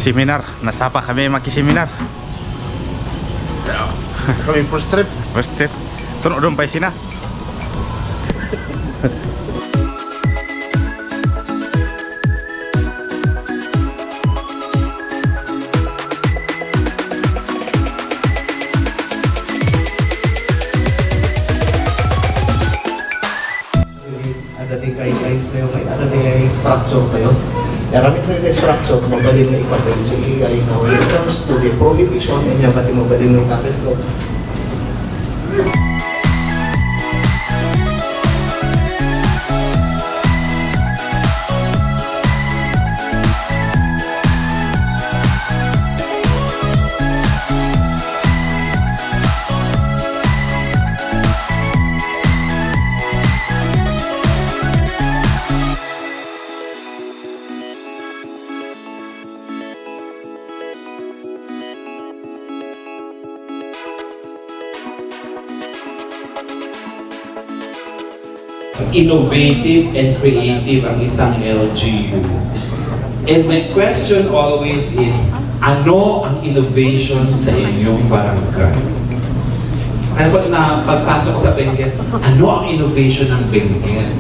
seminar. Nasapa kami makiseminar. Kami first trip. First trip. Tunok doon pa sina. Ada di guidelines na yun, ada di structure kayo. Yaramit na yung structure, mabalin na ipatay sa iay na when it comes to the prohibition, niya pati mabalin ng kapit ko. Innovative and creative ang isang LGU. And my question always is, ano ang innovation sa inyong barangay? Kaya pag pagpasok sa Benguet, ano ang innovation ng Benguet?